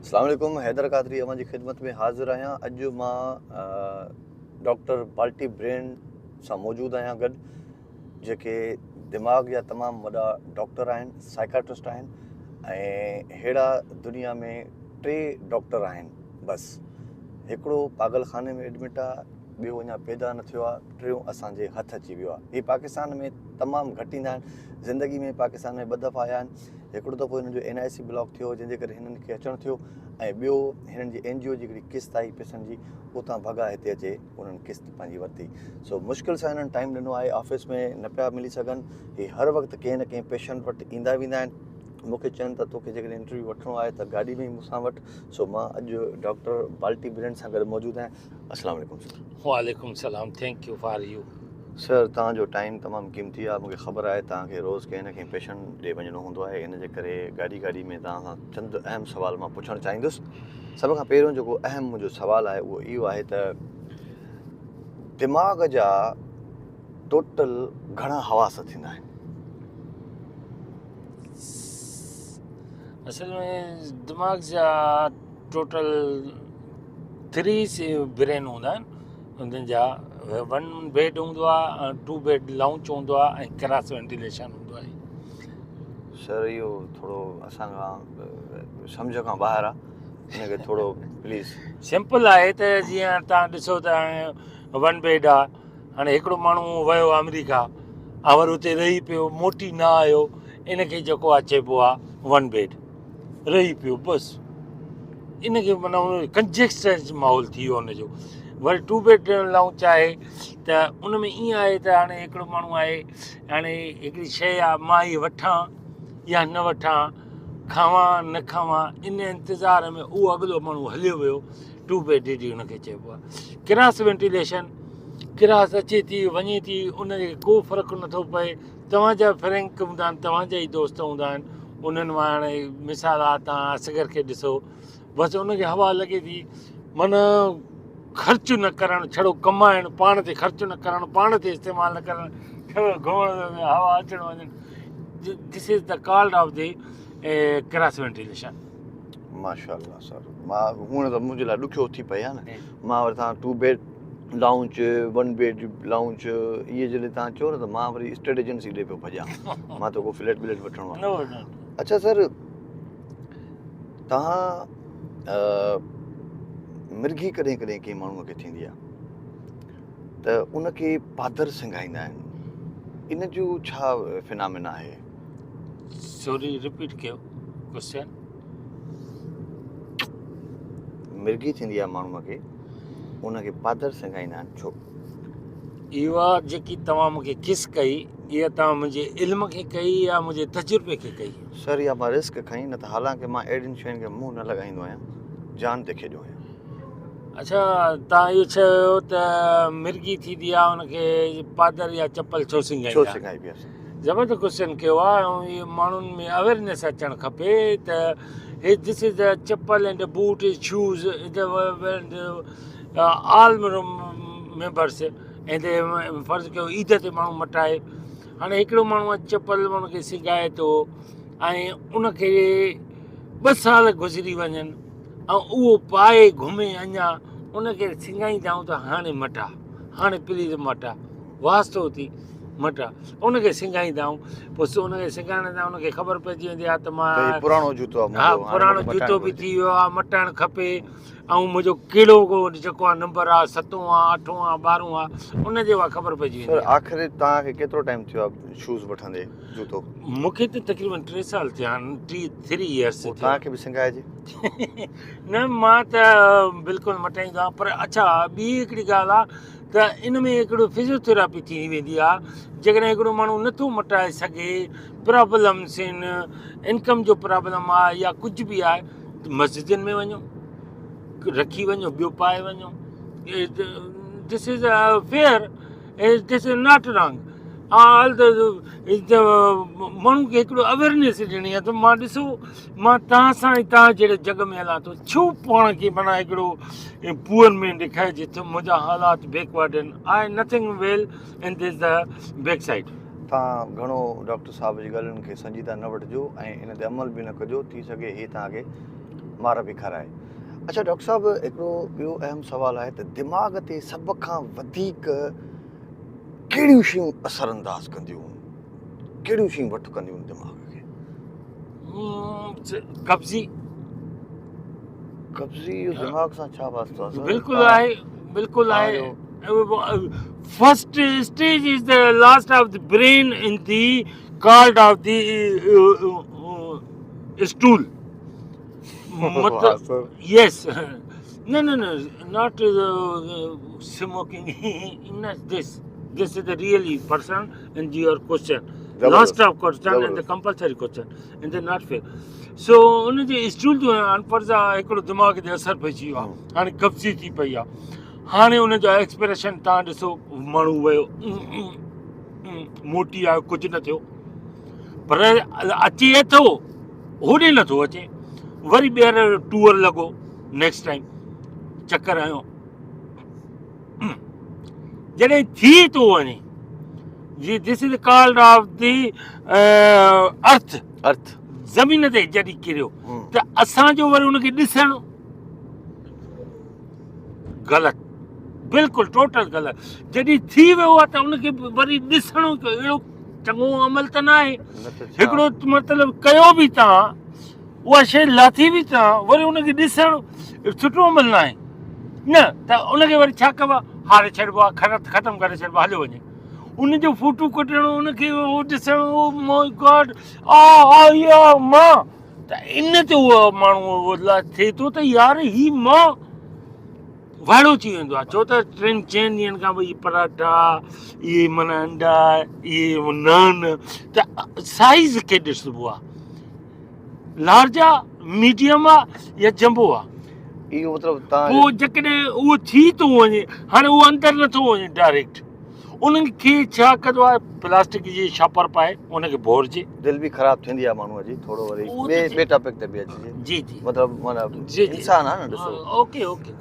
اسلام عليڪم حيدر قادري اوهان جي خدمت ۾ حاضر آهيان اڄ مان ڊاڪٽر بالٽي برين سان موجود آهيان گڏ جيڪي دماغ جا تمام وڏا ڊاڪٽر آهن سائڪاٽرسٽ آهن ۽ ههڙا دنيا ۾ ٽي ڊاڪٽر آهن بس هڪڙو پاگل خاني ۾ ايڊمٽ آهي ٻيو اڃا پيدا نه ٿيو آهي ٽيون اسان جي هٿ اچي ويو آهي هي پاڪستان ۾ تمام گهٽ ايندا آهن زندگي ۾ پاڪستان ۾ ٻه دفعا آيا آهن هڪڙو دفعو هنن جو اين آء سي بلاڪ ٿيو جنهن جي ڪري هنن کي اچڻ ٿيو ۽ ٻيو هنن جي اين جي او جي هڪڙي قسط آئي پئسن جي اتان ڀڳا هتي اچي انهن قسط پنهنجي ورتي سو مشڪل سان هنن ٽائيم ڏنو آهي آفيس ۾ نه پيا ملي سگهن هي هر وقت ڪنهن نه ڪنهن پيشنٽ وٽ ايندا ويندا آهن مون کي چون ته توکي جيڪڏهن انٽرويو وٺڻو آهي ته گاڏي ۾ ئي مون سان وٺ سو مان اڄ ڊاڪٽر بالٽي برينڊ سان گڏ موجود آهيان السلام عليڪم سر. وعليڪم السلام thank you for you. Sir توهان جو ٽائيم تمام قيمتي آهي مونکي خبر آهي توهان کي روز ڪنهن نه ڪنهن پيشنٽ ڏي وڃڻو هوندو آهي ان جي ڪري گاڏي گاڏي ۾ توهان کان چند اهم سوال مان پڇڻ چاهيندس سڀ کان پهريون جيڪو اهم منهنجو سوال آهي اهو اهو آهي ته دماغ جا ٽوٽل گهڻا حواس ٿيندا آهن؟ اصل ۾ دماغ جا ٽوٽل ٿري برين هوندا آهن انهن جا ون بيڊ هوندو آهي ۽ ٽو بيڊ لائونچ هوندو آهي ۽ ڪراس وينٽيليشن هوندو آهي. سر اهو ٿورو اسان کان سمجهه کان ٻاهر آهي ان کي ٿورو پليز. سمپل آهي ته جيئن توهان ڏسو ته هاڻي ون بيڊ آهي هاڻي هڪڙو ماڻهو ويو آمريڪا ۽ وري اتي رهي پيو موٽي نه آيو ان کي جيڪو آهي چئبو آهي ون بيڊ. رهي پيو بس ان کي معنيٰ ڪنجسٽيڊ ماحول ٿي ويو ان جو وري ٽو بيڊ لائونچ آهي ته ان ۾ ائين آهي ته هاڻي هڪڙو ماڻهو آهي هاڻي هڪڙي شيء آهي مان هي وٺان يا نه وٺان کاوان نه کاوان ان انتظار ۾ اهو اڳلو ماڻهو هليو ويو ٽو بيڊ ڊي ان کي چئبو آهي ڪراس وينٽيليشن ڪراس اچي ٿي وڃي ٿي ان کي ڪو فرق نٿو پئي توهان جا فرينڪ هوندا آهن توهان جا ئي دوست هوندا آهن انهن مان هاڻي مثال آ توهان اصغر کي ڏسو بس ان کي هوا لڳي ٿي معنيٰ خرچ نه ڪرڻ ڇڙو ڪمائڻ پاڻ تي خرچ نه ڪرڻ پاڻ تي استعمال نه ڪرڻ ڇڙو گهمڻ هوا اچڻ وڃڻ this is the called of the cross ventilation. ماشاء الله سر مان هونئن ته منهنجي لاء ڏکيو ٿي پئي آ نه مان وري تان two bed lounge one bed lounge اهي جڏهن تان چئو نه ته مان وري اسٽيٽ ايجنسي ڏي پيو ڀڄان مان ته ڪو فليٽ بليٽ وٺڻو آ اڇا سر تان مرگي ڪڏهن ڪڏهن ڪنهن ماڻهو کي ٿيندي آ ته ان کي پادر سنگهائيندا آهن ان جو ڇا فنامنا آهي؟ سوري رپيٽ ڪيو ڪوسچن. مرگي ٿيندي آهي ماڻهو کي ان کي پادر سنگهائيندا آهن ڇو؟ اها جيڪي توهان مون کي ڪس ڪئي اها توهان منهنجي علم کي ڪئي يا منهنجي تجربي کي ڪئي؟ سر اها مان رسڪ کنئي نه ته حالانڪه مان اهڙين شين کي منهن نه لڳائيندو آهيان جان تي کيڏيو آهيان. اڇا توهان اهو چيو ته مرگي ٿيندي آهي ان کي پادر يا چپل ڇو سنگهائيندا؟ ڇو سنگهائبي آهي؟ زبردست ڪوسچن ڪيو آهي ۽ اهي ماڻهن ۾ اويرنيس اچڻ کپي ته هي this is the chappal and boot is shoes all members and فرض ڪيو عيد تي ماڻهو مٽائي هاڻي هڪڙو ماڻهو چپل ان کي سنگهائي ٿو ۽ ان کي ٻه سال گذري وڃن ۽ اهو پائي گهمي اڃا ان کي سنگهائيندا آهيون ته هاڻي مٽا هاڻي پليز مٽا واسطو ٿي مٽا ان کي سنگهائيندا آهيون پوء ان کي سنگهائڻ سان ان کي خبر پئجي ويندي آهي ته مان پراڻو جوتو آهي ها پراڻو جوتو به ٿي ويو آهي مٽائڻ کپي ۽ منهنجو ڪهڙو ڪو جيڪو آهي نمبر آهي ستون آهي اٺون آهي ٻارهون آهي ان جي اها خبر پئجي ويندي سر آخر توهان کي ڪيترو ٽائيم ٿيو آهي شوز وٺندي جوتو؟ مون کي ته تقريبن ٽي سال ٿيا آهن ٽي ٿري ايئرس پوء توهان کي به سنگهائجي. نه مان ته بلڪل مٽائيندو آهيان پر اڇا ٻي هڪڙي ڳالهه آهي ته ان ۾ هڪڙو فزيوٿراپي ٿي ويندي آهي جيڪڏهن هڪڙو ماڻهو نٿو مٽائي سگهي پرابلمس آهن انڪم جو پرابلم آهي يا ڪجهه به آهي مسجدن ۾ وڃو رکي وڃو ٻيو پائي وڃو this is fair this is not wrong all ماڻهو کي هڪڙو اويرنيس ڏيڻي آهي ته مان ڏسو مان توهان سان ۽ توهان جهڙي جڳ ۾ هلان ٿو ڇو پاڻ کي معنيٰ هڪڙو پوئر مين ڏيکارجي ٿو منهنجا حالات بيڪورڊ آهن I nothing well in this the back side. توهان گهڻو ڊاڪٽر صاحب جي ڳالهين کي سنجيده نه وٺجو ۽ ان تي عمل به نه ڪجو ٿي سگهي هي توهان کي مار به کارائي. اڇا ڊاڪٽر صاحب هڪڙو ٻيو اهم سوال آهي ته دماغ تي سڀ کان وڌيڪ ڪهڙيون شيون اثر انداز ڪنديون ڪهڙيون شيون وٺ ڪنديون دماغ کي؟ قبضي. قبضي جو دماغ سان ڇا واسطو آهي؟ بلڪل آهي بلڪل آهي. First stage is the last of the brain in the called of the stool. مطلب يس نه نه نه not smoking in this this is the really person in your question last of question in the compulsory question in the not fair so ان جي stool جو انفرض آ هڪڙو دماغ تي اثر پئجي ويو آ هاڻي قبضي ٿي پئي آ هاڻي ان جو ايڪسپريشن تان ڏسو ماڻهو ويو موٽي آيو ڪجهه نه ٿيو پر اچي ٿو هوڏي نٿو اچي وري ٻيهر ٽوئر لڳو نيڪسٽ ٽائيم چڪر آيو جڏهن ٿي ٿو وڃي جي this is called of the earth earth زمين تي جڏهن ڪريو ته اسان جو وري ان کي ڏسڻ غلط بلڪل ٽوٽل غلط جڏهن ٿي ويو آهي ته ان کي وري ڏسڻو اهڙو چڱو عمل ته ناهي هڪڙو مطلب ڪيو به تان اها شي لاٿي به تان وري ان کي ڏسڻ سٺو عمل ناهي نه ته ان کي وري ڇا ڪبو آهي هاري ڇڏبو آهي خرت ختم ڪري ڇڏبو آهي هليو وڃي ان جو فوٽو ڪڍڻ ان کي هو ڏسڻ او ماء گاڊ آ آ يا مان ته ان تي اهو ماڻهو ٿئي ٿو ته يار هي مان وائڙو ٿي ويندو آهي ڇو ته ٽن چئن ڏينهن کان پوء اهي پراٺا اهي معنيٰ انڊا اهي نان ته سائيز کي ڏسبو آهي لارج آ ميڊيم آ يا جمبو آ اهو مطلب تان پوء جيڪڏهن اهو ٿي ٿو وڃي هاڻي اهو اندر نٿو وڃي ڊائريڪٽ انهن کي ڇا ڪندو آهي پلاسٽڪ جي شاپر پائي ان کي ڀورجي. دل به خراب ٿيندي آهي ماڻهو جي ٿورو وري ٻي ٻي ٽاپڪ تي به اچجي جي جي مطلب معنيٰ جي انسان آهي نه ڏسو اوڪي اوڪي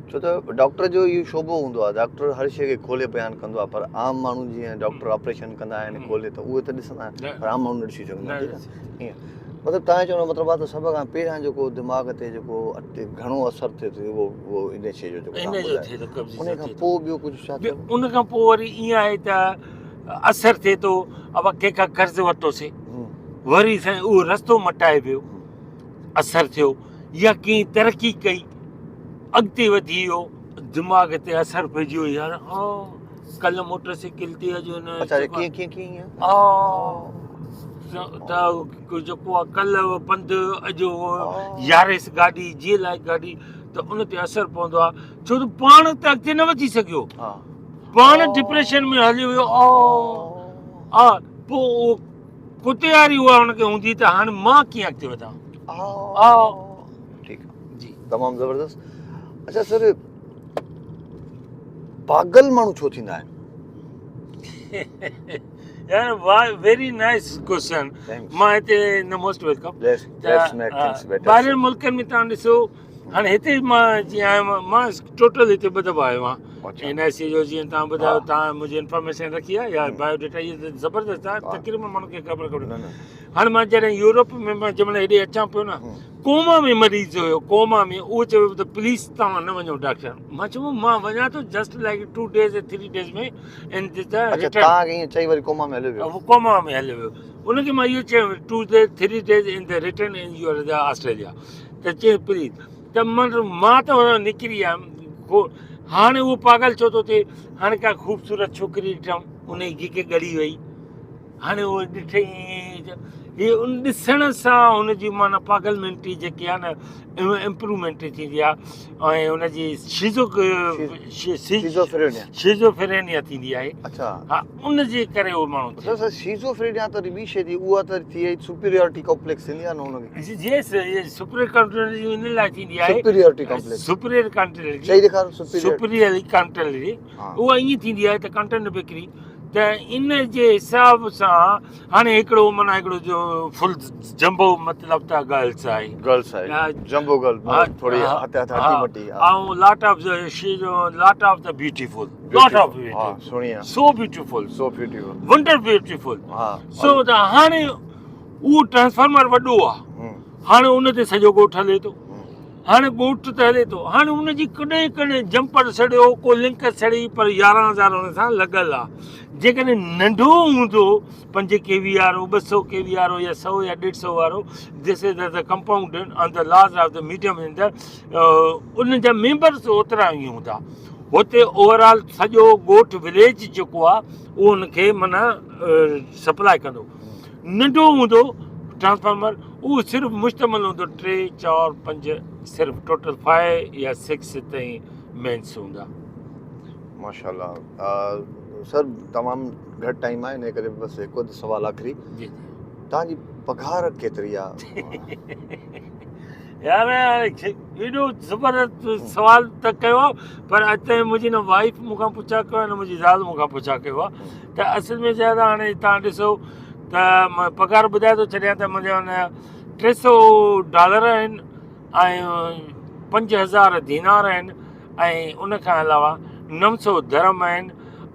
ڇو ته ڊاڪٽر جو اهو شعبو هوندو آهي ڊاڪٽر هر شيء کي کولي بيان ڪندو آهي پر عام ماڻهو جيئن ڊاڪٽر آپريشن ڪندا آهن کولي ته اهي ته ڏسندا آهن پر عام ماڻهو نه ڏسي سگهندو آهي ٺيڪ آهي ائين مطلب تنهنجو چوڻ جو مطلب آهي ته سڀ کان پهريان جيڪو دماغ تي جيڪو گهڻو اثر ٿئي ٿو اهو اهو ان شيء جو جيڪو ان جو ٿئي ٿو قبضي ان کان پوء ٻيو ڪجهه ڇا ٿيو ان کان پوء وري ائين آهي ته اثر ٿئي ٿو ابا ڪنهن کان قرض ورتوسي وري سائين اهو رستو مٽائي ويو اثر ٿيو يا ڪنهن ترقي ڪئي اڳتي وڌي ويو دماغ تي اثر پئجي ويو يار ها ڪل موٽر سائيڪل تي اڄ هن اچا ڪيئن ڪيئن ڪيئن ها ته جيڪو آ ڪل پنڌ اڄ ياريس گاڏي جي لاء گاڏي ته ان تي اثر پوندو آ ڇو ته پاڻ ته اڳتي نه وڌي سگهيو پاڻ ڊپريشن ۾ هليو ويو آ پوء ڪتي واري اها هن کي هوندي ته هاڻي مان ڪيئن اڳتي وڌان آ ٺيڪ جي تمام زبردست اچھا سر پاگل ماڻهو ڇو ٿيندا آهن؟ يار واء ويري نائس ڪوشچن مان هتي نه موسٽ welcome ٻاهرين ملڪن ۾ تان ڏسو هاڻي هتي مان جيئن آيم مان ٽوٽل هتي ٻه دفعا آيو آهيان اين آء سي جو جيئن تان ٻڌايو تان منهنجي انفارميشن رکي آهي يا بايو ڊيٽا هي زبردست آهي تقريبن ماڻهن کي خبر ڪونهي هاڻي مان جڏهن يورپ ۾ مان جنهن مهل هيڏي اچان پيو نه ڪوما ۾ مريض هيو ڪوما ۾ اهو چوي پيو ته پليز توهان نه وڃو ڊاڪٽر مان چيو مان وڃان ٿو جسٽ لائڪ 2 ڊيز 3 ڊيز ۾ ان اچا توهان کي ائين چئي وري ڪوما ۾ هليو ويو هو ڪوما ۾ هليو ويو ان کي مان اهو چيو 2 days 3 days in the return in your the Australia ته چي پليز ته من مان ته نڪري آيم هاڻي اهو پاڳل ڇو ٿو ٿئي هاڻي ڪا خوبصورت ڇوڪري ڏٺم ان جي گگ ڳڙي وئي هاڻي اهو ڏٺئي هي ان ڏسڻ سان هن جي معنيٰ پاگل مينٽي جيڪي آهي نه امپروومينٽ ٿيندي آهي ۽ ان جي شيزو شيزوفرينيا شيزوفرينيا ٿيندي آهي اچھا ها ان جي ڪري اهو ماڻهو سر سر شيزوفرينيا ته ٻي شي ٿي اها ته ٿي وئي سپيريارٽي ڪمپليڪس ٿيندي آهي نه ان کي جي جي سپيريئر ڪانٽري ان لاء ٿيندي آهي سپيريارٽي ڪمپليڪس سپيريئر ڪانٽري چئي ڏيکار سپيريئر ڪانٽري اها ائين ٿيندي آهي ته ڪانٽن بيڪري ته ان جي حساب سان هاڻي هڪڙو معنيٰ هڪڙو جو فل جمبو مطلب ته گرلس آهي گرلس آهي جمبو گرل ٿوري هٿ هٿ هٽي مٽي ۽ lot of she lot of the beautiful lot of beautiful سهڻي آهي so beautiful so beautiful wonder beautiful ها سو ته هاڻي اهو ٽرانسفارمر وڏو آهي. هاڻي ان تي سڄو ڳوٺ هلي ٿو. هاڻي ڳوٺ ته هلي ٿو، هاڻي ان جي ڪڏهن ڪڏهن جمپر سڙيو، ڪو لنڪ سڙي، پر 11000 ان سان لڳل آ. جيڪڏهن ننڍو هوندو 5 ڪي وي وارو، 200 ڪي وي وارو يا 100 يا 150 وارو، this is the compound on the laws of the medium in the ان جا ميمبرس اوترا ئي هوندا. هتي اوور آل سڄو ڳوٺ وليج جيڪو آ اهو ان کي معنيٰ سپلاء ڪندو. ننڍو هوندو ٽرانسفارمر اهو صرف مشتمل هوندو 3 4 5 صرف ٽوٽل 5 يا 6 تائين مينس هوندا. ماشاءالله سر تمام گهٽ ٽائيم آهي ان ڪري بس هڪ اڌ سوال آخري. جي جي. توهان جي پگهار ڪيتري آ؟ يار ايڏو زبردست سوال ته ڪيو آ پر اڄ تائين منهنجي نه وائيف مون کان پڇا ڪيو آ نه منهنجي زال مون کان پڇا ڪيو آ ته اصل ۾ چيو ته هاڻي تان ڏسو ته مان پگهار ٻڌائي ٿو ڇڏيان ته منهنجا ان 300 ڊالر آهن ۽ 5000 دينار آهن ۽ ان کان علاوه 900 درهم آهن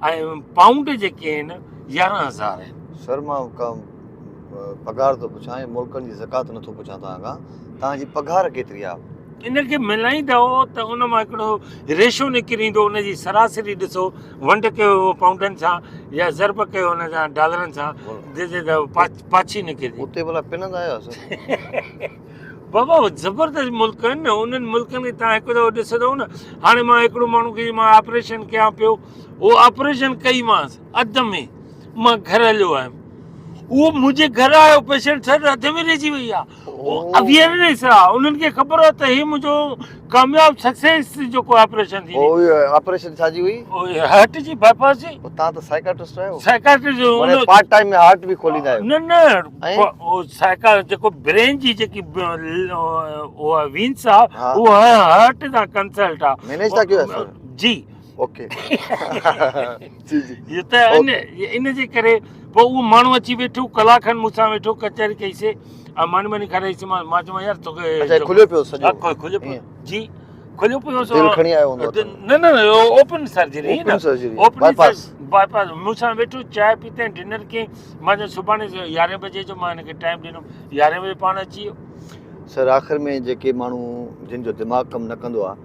۽ پائونڊ جيڪي آهن 11000 آهن. سر مان پگهار ٿو پڇان ۽ ملڪن جي زڪوات نٿو پڇان توهان کان، توهان جي پگهار ڪيتري آ؟ ان کي ملائيندؤ ته ان مان هڪڙو ريشو نڪري ايندو، ان جي سراسري ڏسو، ونڊ ڪيو پائونڊن سان يا ضرب ڪيو ان سان ڊالرن سان، پاڇي نڪرندي. اتي ڀلا پنندا آهيو سر؟ بابا زبردست ملڪ آهن نه، انهن ملڪن کي توهان هڪ دفعو ڏسندؤ نه. هاڻي مان هڪڙو ماڻهو کي مان آپريشن ڪيان پيو، اهو آپريشن ڪئي مانس اڌ ۾ مان گهر هليو آيم، اهو منهنجي گهر آيو پيشنٽ سر اڌ ۾ رهجي وئي آ. اويئرنيس آ، انهن کي خبر آ ته هي منهنجو ڪامياب سڪسيس جيڪو آپريشن ٿيندي. اهو آپريشن ڇا جي هئي؟ هارٽ جي باء پاس جي. پوء توهان ته سائيڪاٽرسٽ آهيو. سائيڪاٽرسٽ معني پارٽ ٽائيم ۾ هارٽ به کوليندا آهيو. نه نه اهو سائيڪا جيڪو برين جي جيڪي اها وينس آ اهو هارٽ سان ڪنسلٽ آ. مينيج ٿا ڪيو سر؟ جي. اوڪي جي جي. هي ته ان جي ڪري پوء اهو ماڻهو اچي ويٺو، ڪلاڪ کن مون سان ويٺو، ڪچهري ڪئي سي ۽ ماني ماني کارائي سي. مان چيو يار توکي اچا کليو پيو سڄو؟ ها کليو پيو جي، کليو پيو سو دل کڻي آيو هوندو. نه نه اوپن سرجري نه، اوپن سرجري باء پاس. باء پاس مون سان ويٺو، چانهه پيتائين، ڊنر ڪيائين. مان چيو سڀاڻي 11 بجي جو مان هن کي ٽائيم ڏنم، 11 بجي پاڻ اچي ويو. سر آخر ۾ جيڪي ماڻهو جن جو دماغ ڪم نه ڪندو آ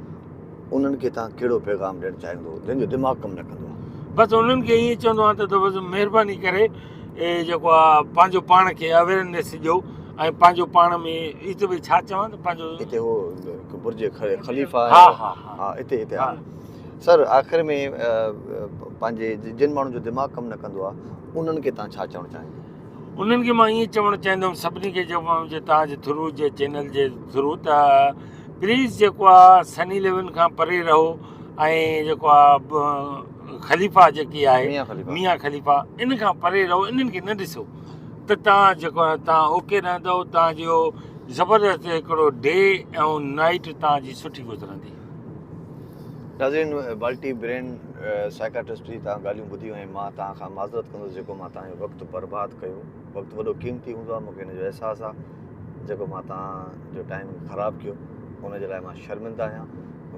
انهن کي توهان ڪهڙو پيغام ڏيڻ چاهيندو جن جو دماغ ڪم نه ڪندو آهي؟ بس انهن کي ائين چوندو آهيان ته بس مهرباني ڪري جيڪو آهي پنهنجو پاڻ کي اويئرنيس ڏيو ۽ پنهنجو پاڻ ۾ هتي به ڇا چوان ته پنهنجو هتي هو هڪ برج خليفه آهي. ها ها ها اتي اتي ها. سر آخر ۾ پنهنجي جن ماڻهن جو دماغ ڪم نه ڪندو آهي انهن کي توهان ڇا چوڻ چاهيندو؟ انهن کي مان ائين چوڻ چاهيندم سڀني کي جيڪو توهان جي ٿرو جي چينل جي ٿرو ته پليز جيڪو آ سني ليون کان پري رهو ۽ جيڪو آ خليفا جيڪي آهي ميان خليفا ان کان پري رهو، انهن کي نه ڏسو ته تان جيڪو آ تان اوڪي رهندو، تان جو زبردست هڪڙو ڊي ۽ نائٽ تان جي سٺي گذرندي. ناظرين بالٽي برين سائيڪاٽرسٽ جي تان ڳالهيون ٻڌيون ۽ مان تان کان معذرت ڪندس جيڪو مان تان جو وقت برباد ڪيو. وقت وڏو قيمتي هوندو آ، مونکي ان جو احساس آ. جيڪو مان توهان جو ٽائيم خراب ڪيو ان جي لاء مان شرمنده آهيان.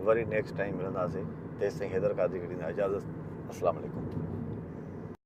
وري نيڪسٽ ٽائيم ملنداسين، تيستائين حيدر قادري کي ڏيندا اجازت. السلام عليڪم.